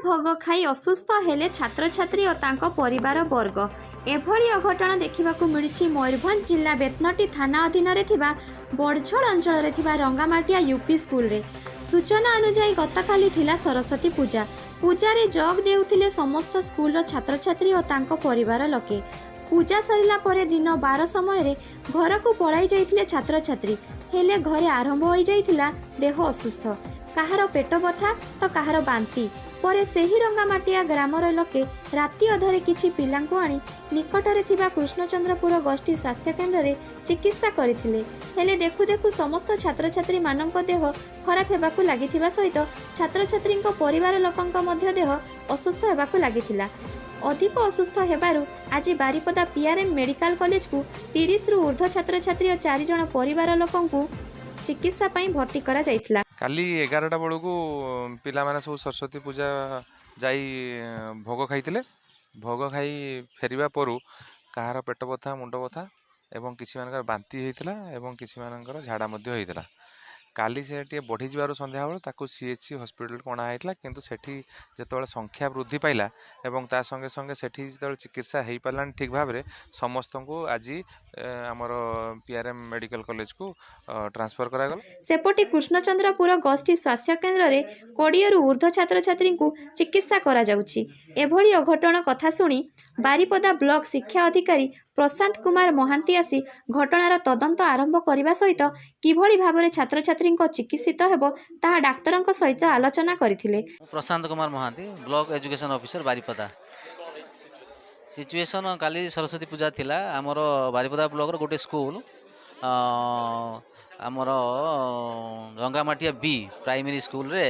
ଭୋଗ ଖାଇ ଅସୁସ୍ଥ ହେଲେ ଛାତ୍ରଛାତ୍ରୀ ଓ ତାଙ୍କ ପରିବାର ବର୍ଗ। ଏଭଳି ଅଘଟଣ ଦେଖିବାକୁ ମିଳିଛି ମୟୂରଭଞ୍ଜ ଜିଲ୍ଲା ବେତନଟୀ ଥାନା ଅଧୀନରେ ଥିବା ବଡ଼ଝୋଳ ଅଞ୍ଚଳରେ ଥିବା ରଙ୍ଗାମାଟିଆ ୟୁପି ସ୍କୁଲରେ। ସୂଚନା ଅନୁଯାୟୀ, ଗତକାଲି ଥିଲା ସରସ୍ୱତୀ ପୂଜା। ପୂଜାରେ ଯୋଗ ଦେଉଥିଲେ ସମସ୍ତ ସ୍କୁଲର ଛାତ୍ରଛାତ୍ରୀ ଓ ତାଙ୍କ ପରିବାର ଲୋକେ। ପୂଜା ସରିଲା ପରେ ଦିନ 12 ସମୟରେ ଘରକୁ ପଳାଇ ଯାଇଥିଲେ ଛାତ୍ରଛାତ୍ରୀ। ହେଲେ ଘରେ ଆରମ୍ଭ ହୋଇଯାଇଥିଲା ଦେହ ଅସୁସ୍ଥ। କାହାର ପେଟ ବଥା ତ କାହାର ବାନ୍ତି। ପରେ ସେହି ରଙ୍ଗାମାଟିଆ ଗ୍ରାମର ଲୋକେ ରାତି ଅଧରେ କିଛି ପିଲାଙ୍କୁ ଆଣି ନିକଟରେ ଥିବା କୃଷ୍ଣଚନ୍ଦ୍ରପୁର ଗୋଷ୍ଠୀ ସ୍ୱାସ୍ଥ୍ୟକେନ୍ଦ୍ରରେ ଚିକିତ୍ସା କରିଥିଲେ। ହେଲେ ଦେଖୁ ଦେଖୁ ସମସ୍ତ ଛାତ୍ରଛାତ୍ରୀମାନଙ୍କ ଦେହ ଖରାପ ହେବାକୁ ଲାଗିଥିବା ସହିତ ଛାତ୍ରଛାତ୍ରୀଙ୍କ ପରିବାର ଲୋକଙ୍କ ମଧ୍ୟ ଦେହ ଅସୁସ୍ଥ ହେବାକୁ ଲାଗିଥିଲା। ଅଧିକ ଅସୁସ୍ଥ ହେବାରୁ ଆଜି ବାରିପଦା ପିଆର୍ଏମ୍ ମେଡିକାଲ କଲେଜକୁ 30ରୁ ଉର୍ଦ୍ଧ୍ୱ ଛାତ୍ରଛାତ୍ରୀ ଓ ଚାରି ଜଣ ପରିବାର ଲୋକଙ୍କୁ ଚିକିତ୍ସା ପାଇଁ ଭର୍ତ୍ତି କରାଯାଇଥିଲା। କାଲି 11ଟା ବେଳକୁ ପିଲାମାନେ ସବୁ ସରସ୍ୱତୀ ପୂଜା ଯାଇ ଭୋଗ ଖାଇଥିଲେ। ଭୋଗ ଖାଇ ଫେରିବା ପରୁ କାହାର ପେଟ ବଥା, ମୁଣ୍ଡ ବଥା ଏବଂ କିଛି ମାନଙ୍କର ବାନ୍ତି ହେଇଥିଲା ଏବଂ କିଛି ମାନଙ୍କର ଝାଡ଼ା ମଧ୍ୟ ହେଇଥିଲା। କାଲି ସେ ଟିକେ ବଢ଼ିଯିବାରୁ ସନ୍ଧ୍ୟାବେଳୁ ତାକୁ ସିଏଚସି ହସ୍ପିଟାଲକୁ ଅଣା ହେଇଥିଲା। କିନ୍ତୁ ସେଠି ଯେତେବେଳେ ସଂଖ୍ୟା ବୃଦ୍ଧି ପାଇଲା ଏବଂ ତା ସଙ୍ଗେ ସଙ୍ଗେ ସେଠି ଯେତେବେଳେ ଚିକିତ୍ସା ହେଇପାରିଲାନି ଠିକ୍ ଭାବରେ, ସମସ୍ତଙ୍କୁ ଆଜି ଆମର ପିଆର୍ଏମ୍ ମେଡ଼ିକାଲ କଲେଜକୁ ଟ୍ରାନ୍ସଫର୍ କରାଗଲା। ସେପଟେ କୃଷ୍ଣଚନ୍ଦ୍ରପୁର ଗୋଷ୍ଠୀ ସ୍ୱାସ୍ଥ୍ୟ କେନ୍ଦ୍ରରେ 20ରୁ ଉର୍ଦ୍ଧ୍ୱ ଛାତ୍ରଛାତ୍ରୀଙ୍କୁ ଚିକିତ୍ସା କରାଯାଉଛି। ଏଭଳି ଅଘଟଣ କଥା ଶୁଣି ବାରିପଦା ବ୍ଲକ ଶିକ୍ଷା ଅଧିକାରୀ ପ୍ରଶାନ୍ତ କୁମାର ମହାନ୍ତି ଆସି ଘଟଣାର ତଦନ୍ତ ଆରମ୍ଭ କରିବା ସହିତ କିଭଳି ଭାବରେ ଛାତ୍ରଛାତ୍ରୀଙ୍କ ଚିକିତ୍ସିତ ହେବ, ତାହା ଡାକ୍ତରଙ୍କ ସହିତ ଆଲୋଚନା କରିଥିଲେ। ମୁଁ Prashant Kumar Mohanty, block education officer, Baripada. Situation, କାଲି ସରସ୍ୱତୀ ପୂଜା ଥିଲା। ଆମର ବାରିପଦା ବ୍ଲକର ଗୋଟେ ସ୍କୁଲ, ଆମର ରଙ୍ଗାମାଟିଆ ବି ପ୍ରାଇମେରୀ ସ୍କୁଲରେ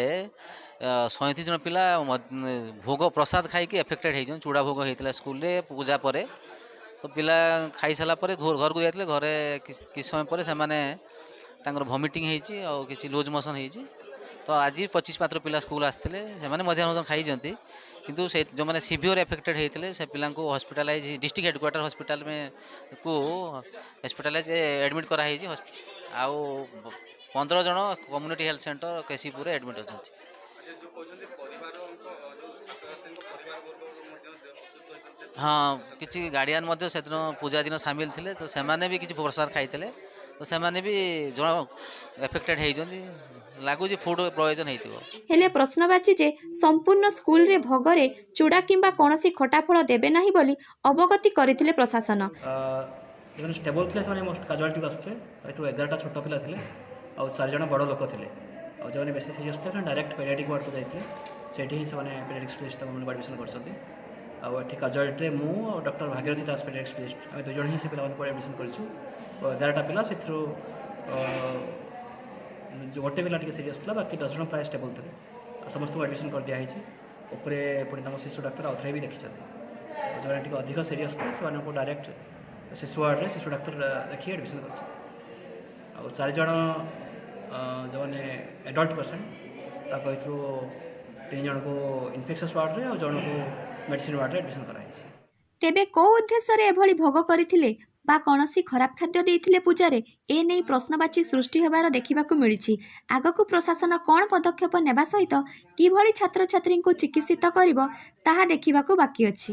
37 ଜଣ ପିଲା ଭୋଗ ପ୍ରସାଦ ଖାଇକି ଏଫେକ୍ଟେଡ଼ ହେଇଛନ୍ତି। ଚୂଡ଼ା ଭୋଗ ହେଇଥିଲା ସ୍କୁଲରେ ପୂଜା ପରେ। ତ ପିଲା ଖାଇସାରିଲା ପରେ ଘରକୁ ଯାଇଥିଲେ। ଘରେ କିଛି ସମୟ ପରେ ସେମାନେ ତାଙ୍କର ଭମିଟିଂ ହେଇଛି ଆଉ କିଛି ଲୁଜ୍ ମୋସନ୍ ହେଇଛି। ତ ଆଜି 25 ମାତ୍ର ପିଲା ସ୍କୁଲ ଆସିଥିଲେ। ସେମାନେ ମଧ୍ୟାହ୍ନ ଭୋଜନ ଖାଇଛନ୍ତି। କିନ୍ତୁ ସେ ଯେଉଁମାନେ ସିଭିଅର୍ ଏଫେକ୍ଟେଡ଼ ହେଇଥିଲେ, ସେ ପିଲାଙ୍କୁ ହସ୍ପିଟାଲାଇଜ୍ ଡିଷ୍ଟ୍ରିକ୍ଟ ହେଡ଼କ୍ୱାର୍ଟର ହସ୍ପିଟାଲ କୁ ହସ୍ପିଟାଲାଇଜ୍ ଆଡ଼ମିଟ୍ କରାହେଇଛି। ଆଉ 15 ଜଣ କମ୍ୟୁନିଟି ହେଲ୍ଥ ସେଣ୍ଟର କେଶୀପୁରରେ ଆଡ଼ମିଟ୍ ଅଛନ୍ତି। ଯେଉଁ କହୁଛନ୍ତି ପରିବାରଙ୍କ, ଯେଉଁ ଛାତ୍ରଛାତ୍ରୀଙ୍କ ପରିବାର ବର୍ଗ ମଧ୍ୟ ଅସୁସ୍ଥ ହୋଇଛନ୍ତି। ହଁ, କିଛି ଗାର୍ଡ଼ିଆନ୍ ମଧ୍ୟ ସେଦିନ ପୂଜା ଦିନ ସାମିଲ ଥିଲେ। ତ ସେମାନେ ବି କିଛି ପ୍ରସାଦ ଖାଇଥିଲେ। ତ ସେମାନେ ବି ଜଣ ଏଫେକ୍ଟେଡ଼ ହେଇଛନ୍ତି। ଲାଗୁଛି ଫୁଡ଼ ପଏଜନ୍ ହେଇଥିବ। ହେଲେ ପ୍ରଶ୍ନବାଚୀ ଯେ ସମ୍ପୂର୍ଣ୍ଣ ସ୍କୁଲରେ ଭୋଗରେ ଚୂଡ଼ା କିମ୍ବା କୌଣସି ଖଟା ଫଳ ଦେବେ ନାହିଁ ବୋଲି ଅବଗତି କରିଥିଲେ ପ୍ରଶାସନ। ଯେଉଁମାନେ ଷ୍ଟେବଲ୍ ଥିଲେ, ସେମାନେ ମୋଷ୍ଟ କାଜୁଆଲିଟିକୁ ଆସିଥିଲେ। ଏଠୁ 11ଟା ଛୋଟ ପିଲା ଥିଲେ ଆଉ ଚାରି ଜଣ ବଡ଼ ଲୋକ ଥିଲେ। ଆଉ ଯେଉଁମାନେ ବେଶୀ ସିରିୟସ୍ ଥିଲେ, ସେମାନେ ଡାଇରେକ୍ଟ ପେଡ଼ିଆଟ୍ରିକ୍ ୱାର୍ଡ଼କୁ ଯାଇଥିଲେ। ସେଇଠି ହିଁ ସେମାନେ ପେଡ଼ିଆଟ୍ରିକ୍ ସ୍ପେଶାଲିଷ୍ଟ ତାଙ୍କୁ ଆଡ଼ମିସନ୍ କରିଛନ୍ତି। ଆଉ ଏଠି କାଜୁଆଲିଟିରେ ମୁଁ ଆଉ doctor Bhagirathi Das, paediatric specialist, ଆମେ ଦୁଇ ଜଣ ହିଁ ସେ ପିଲାମାନଙ୍କୁ ଆଡ଼ମିସନ୍ କରିଛୁ। ଆଉ 11ଟା ପିଲା, ସେଥିରୁ ଯେଉଁ ଗୋଟେ ପିଲା ଟିକେ ସିରିୟସ୍ ଥିଲା, ବାକି 10 ଜଣ ପ୍ରାୟ ଷ୍ଟେବଲ୍ ଥିଲେ। ଆଉ ସମସ୍ତଙ୍କୁ ଆଡ଼ମିସନ୍ କରିଦିଆହେଇଛି। ଉପରେ ପୁଣି ତାଙ୍କ ଶିଶୁ ଡାକ୍ତର ଆଉଥରେ ବି ଦେଖିଛନ୍ତି। ଆଉ ଯେଉଁମାନେ ଟିକେ ଅଧିକ ସିରିୟସ୍ ଥିଲେ, ସେମାନଙ୍କୁ ଡାଇରେକ୍ଟ ଶିଶୁ ୱାର୍ଡ଼ରେ ଶିଶୁ ଡାକ୍ତର ଦେଖି ଆଡ଼ମିସନ୍ କରିଛନ୍ତି। ଆଉ ଚାରି ଜଣ ଯେଉଁମାନେ ଆଡଲ୍ଟ ପେସେଣ୍ଟ, ତାଙ୍କ ଭିତରୁ ତିନି ଜଣଙ୍କୁ ଇନଫେକ୍ସସ୍ ୱାର୍ଡ଼ରେ ଆଉ ଜଣଙ୍କୁ ମେଡ଼ିସିନ୍ ୱାର୍ଡ଼ରେ ଆଡ଼ମିସନ୍ କରାହେଇଛି। ତେବେ କୋଉ ଉଦ୍ଦେଶ୍ୟରେ ଏଭଳି ଭୋଗ କରିଥିଲେ ବା କୌଣସି ଖରାପ ଖାଦ୍ୟ ଦେଇଥିଲେ ପୂଜାରେ, ଏ ନେଇ ପ୍ରଶ୍ନବାଚୀ ସୃଷ୍ଟି ହେବାର ଦେଖିବାକୁ ମିଳିଛି। ଆଗକୁ ପ୍ରଶାସନ କ'ଣ ପଦକ୍ଷେପ ନେବା ସହିତ କିଭଳି ଛାତ୍ରଛାତ୍ରୀଙ୍କୁ ଚିକିତ୍ସିତ କରିବ, ତାହା ଦେଖିବାକୁ ବାକି ଅଛି।